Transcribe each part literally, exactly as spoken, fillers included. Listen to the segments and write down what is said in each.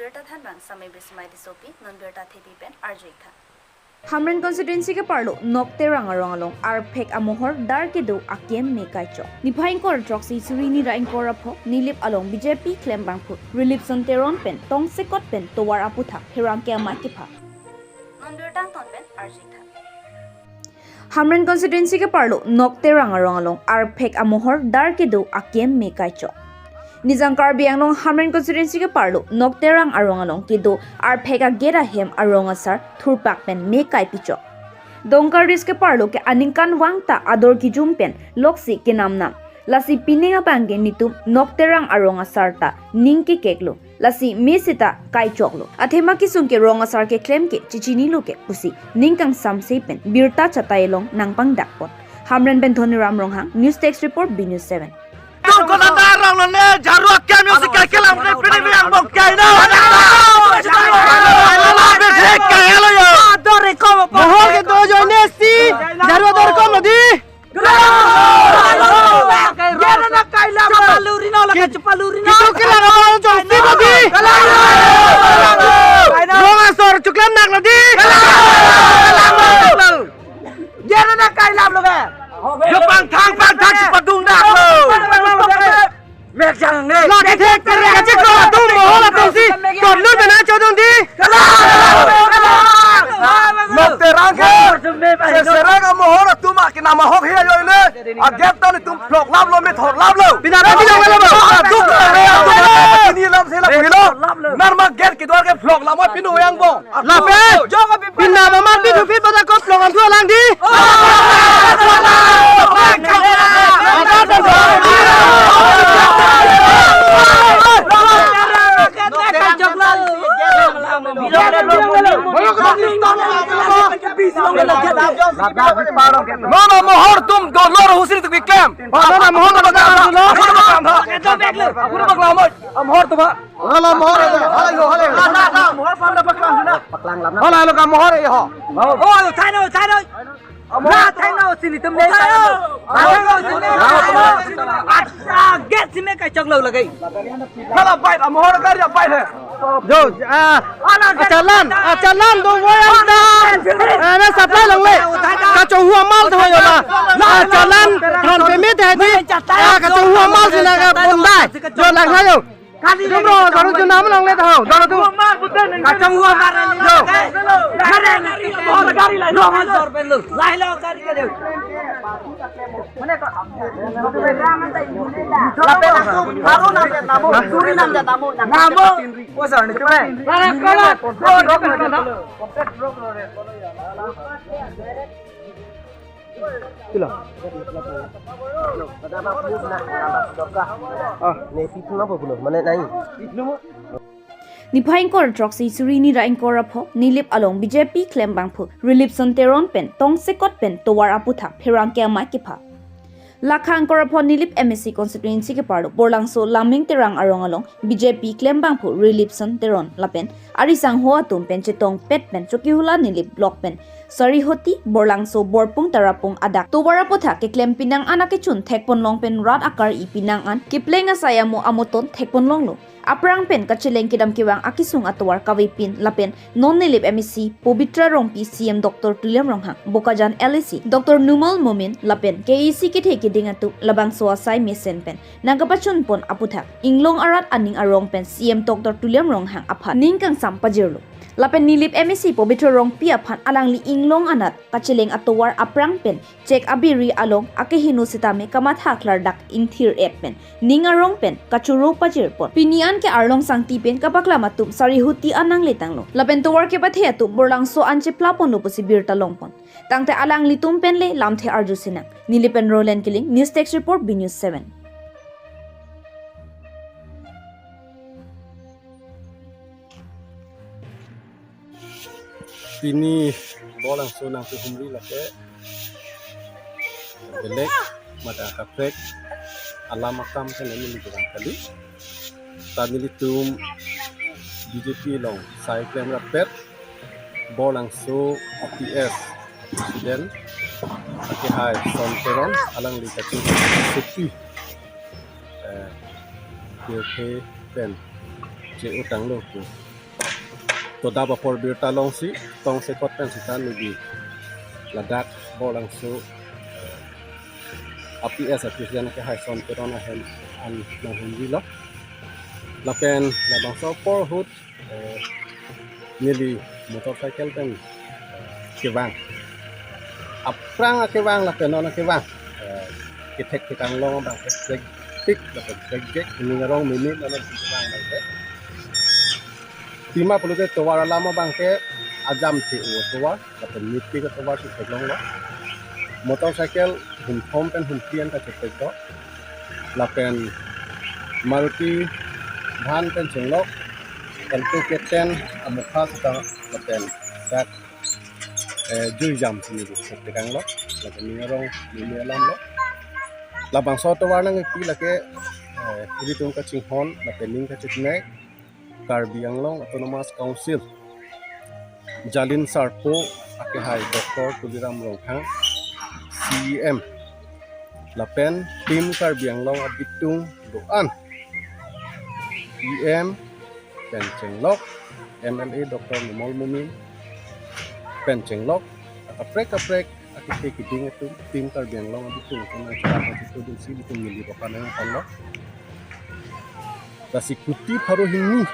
Birta thanbang Samai Bismai Tissopi, non birta thepi pen arju-ik tha. Hamren constituency ke-arlo Nokterang arong along arphek amohor dar kedo akem me kaichok. Niphai ingkoi throksi suri hini ra ingkoi ra pho Nilip along B J P klembangphu Rilipson Teron pen tongsekot pen tovar aputhak pherangke amei kepha. Non birta angton pen arju-ik tha. Hamren constituency ke-arlo Nokterang arong along arphek amohor dar kedo akem me kaichok. Nijang Karbi Anglong Hamren constituency ke-arlo Nokterang arong along kedo arphek aget ahem arong asar thurpak pen me kaipichok. Dongkar Ris ke-arlo ke aningkanvang ta ador kejum pen loksi kenamnam. Lasi pining abang ke netum Nokterang arong asar ta ning kekeklo. Lasi me seta kaichoklo. Athema kesung ke rong asar keklem ke chechinilo ke pusi ning kangsamse pen birta chatai along nangpangdakpon. Hamren pen Dhoniram Ronghang, News Desk Report, B News seven. Tung ko nanda rong lo ne, jaru akem yo si kai kelang ne, pini mi angbong kai na. Bejek kai lo yo. Mohor kedo ajoine si, jaru ador kom lo dei. Gera na kailap. Chapaluri no lake, chapaluri no. Kedo kelang abang jongsi lo dei. Rong asar choklem nak lo dei. Gera na kailap lo ke. Yo pangthang pangthang si padung dak lo. Mek jang ne. Lake thek kere kachiklo atum mohor atum si tornur bena chodun dei. Nokterang ke. Seserang amohor atum akinam ahok he ajoine. Aget ta netum phlok lap lo, methor lap lo. Pina ba pina ba lo. Atum ke re atum ke pini lam se lap lo. Narma get kedo-ar ke phlok lap mo pinu yang bo. Lapen. Pina ba mar pinu phi pada ko phlok an thu alang dei. Nono mohor atum dolor husri tu keklem. Nono mohor tu dolor. Mohor tu ba. Hala mohor aja. Hala yo, hala yo. Hala lo ka mohor e ho. Oh, ayo, thai no, thai no. Na thai no, sini tum ne thai no. Thai no, sini. Acha, get sini kaichok lo lagi. Hala bait, amohor kar ya bait hai. Jo, ah, achalan, achalan do wo yang da. Ah, na supply longle. Kachohu amal tho yo la. Achalan non pemit hai dei. Ah, kachohu amal si na ka bondai. Jo lang hai yo. Tum ro, daru chunam longle tho, daru tu. Kachang hua mare ni. Yo. Mare ni, mare ni, mare ni, mare ni. Lai lo gari ka de. Mane ka. Lapen, haru nam de tamu, suri nam de tamu. Namu. Kosa ni cuma. Lara kola. Pilo. Ah. Ne pitna po pulo, mane nai. Niphai ingkoi throksi suri hini ra ingkoi ra pho Nilip along B J P klembangphu Rilipson Teron pen tongsekot pen tovar aputhak pherangke amei kepha. Lakha ingkoi ra pho Nilip M A C constituency ke-arlo Borlangso Laming Terang arong along B J P klembangphu Rilipson Teron lapen arisangho atum pen chetongpet pen Chokihola Nilip block pen Sarihoti, Borlangso, Borpung, Tarapung adak tovar aputhak keklem pinang an akechun thekponlong pen rat akar-i pinang an kepleng asai amo amoton thekponlonglo. Aphrang pen kacheleng kedam kevang akesung atovar kavepin lapen non Nilip M A C Pobitra Rongpi, C M Doctor Tuliram Ronghang, Bokajan L A C Doctor Numal Momin lapen K A A C kethe keding atum labangso asai mesen pen nangkapachunpon aputhak inglong arat aning arong pen C M Doctor Tuliram Ronghang aphan ning kangsam pajirlo. Lapen Nilip M A C Pobitra Rongpi aphan alangli inglong anat kacheleng atovar aphrang pen chek abiri along akeheno sitame kamatha klardak ingthir-et pen ning arong pen kachoro pajirpon. Pini an ke arlong sangti pen kapaklam atum Sarihoti an nangletanglo. Lapen tovar kepathe atum Borlangso an cheplaponlo pusi birta longpon. Tangte alanglitum pen le lamthe arju sinang. Nilip pen Roland Killing, News Desk Report, B News seven. Pini Borlangso nangkehumri lake belek mate akaprek alam akam pen neli bilang kali. Ta nelitum B J P along sai klemrappet Borlangso R T S President akehai Son Teron alangli kachingki sepi, eh, pirthe pen che-otanglo pu Todap apor birta alongsi tongsekot pen sita neli ladak Borlangso, eh, a P S a President akehai Son Teron ahem an nanghumrilo. Lapen labangso apor ahut, eh, neli motorcycle pen, eh, kevang. Aphrang akevang lapen non akevang, eh, kethek kethang long abang ke brake pik lapen brake jack, ning arong meme non kevang abang ke. Pima pulote tovar alam abang ke ajam the-o tovar, lapen miti ke tovar si theklonglo. Motorcycle humthom pen humphli an kachethek do. Lapen Maruti van pen chenglok, Alto K ten amokha sita lapen dak, eh, jui jam sini di theklonglo. Lapen ning arong meme alam lo. Labangso tovar nangkipi lake, eh, ilitum kachinghon lapen ning kachiknek Karbi Anglong Autonomous Council Jalin Sarpo akehai Doctor Tuliram Ronghang, C E M, lapen Team Karbi Anglong abitung do-an, E M pen chenglok, M L A Doctor Numal Momin pen chenglok, akaprek kaprek akethe keding atum Team Karbi Anglong abitung atum nangcherap atum si ilitum neli aphan nangphanlo. Lasi kuti pharo hini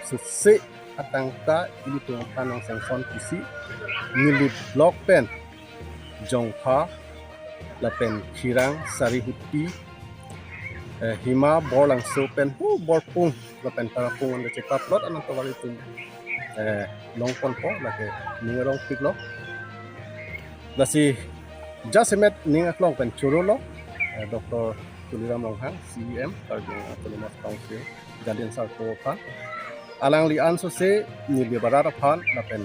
suse atangka ilitum aphan nang-sanction pusi neli block pen Jongpha lapen Khirang, Sarihuti, eh, Hima, Borlangso pen hu Borpung lapen Tarapung anta chepaplot an atovar itum, eh, longponpo, lake ning arongpiklo. Lasi jasemet ning aklong pen chorolo, eh, Doctor Tuliram Ronghang, C E M, Karbi Anglong Autonomous Council, Jalin Sarpo aphan. Alangli ansose neli arat aphan lapen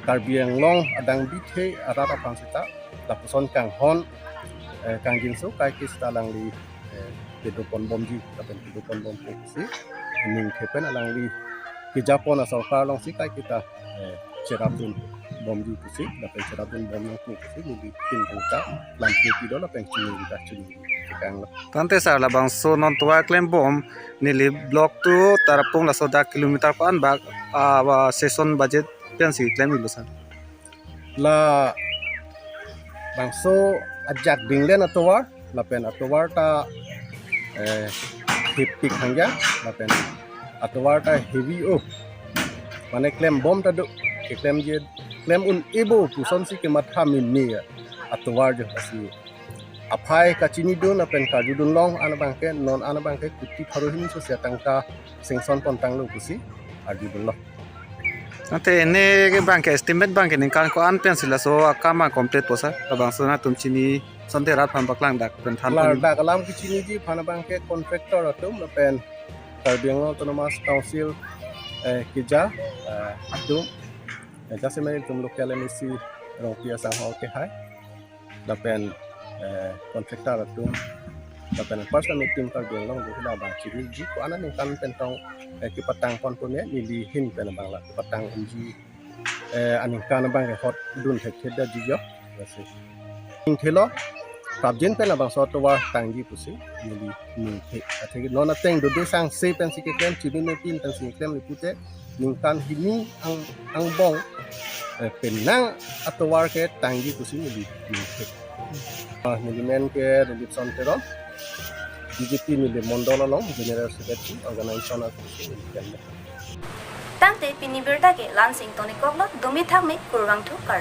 Karbi Anglong adang bithe arat aphan sita lapuson kanghon, eh, kangjinso kaike sita alangli, eh, kedoponbomji lapen kedoponbompo pusi ningthe pen alangli kejapon asorkar alongsi kaiketa, eh, cherapdunbomji pusi lapen cherapdunbom nangpo pusi neli pinbongta lamthe pido lapen chini ta chini kanglo. Tangte sir, labangso non tovar klembom neli block to Tarapung laso dak kilometer ko-an bak, ah, ba session budget pensi klem-iklo sir? Labangso ajak dinglen atovar, lapen atovar ta, eh, hepik hangja, lapen atovar ta heavy o. Mane klembom ta do, keklemji, klem un-ebo pusonsi kematha meme atovar jo asi. Aphai kachinidun lapen karjudun long an abang ke, non an abang ke kuti pharo hini sose atangka sanction pontanglo pusi arjudunlo. Ante ene ke abang ke estimate abang ke ningkan ko-an pensi laso akam abang complete po sir? Labangso nangtum chini sonte rat aphan paklang dak pen than. Lar pon dak alam kechiniji aphan abang ke contractor atum lapen Karbi Anglong Autonomous Council, eh, keja, eh, atum, eh, jasemet itum local M A C Rongpi asangho akehai, lapen, eh, contractor atum, lapen personal team Karbi Anglong do hila abang chiniji ko-an aningkan pen tong, eh, kepatang ponpo ne neli ahin pen abang la kepatang unji, eh, aningkan abang ke hotdun thekthe detji jo. Lasi ningthelo, prapjin pen labangso atovar tangji pusi neli ningthe. Athe non ateng dode sangse pensi keklem, chibin mepin pensi keklem le pute ningkan hini ang, angbong, eh, penang atovar ke tangji pusi neli ningthe. Ah, neli men ke Dilip Son Teron, B J P neli mondol along General Secretary, organization atum si neli klem. Tangte pini birta ke la-ansi ingtonikoklo, dumi thakme, kurvangthu, kardom.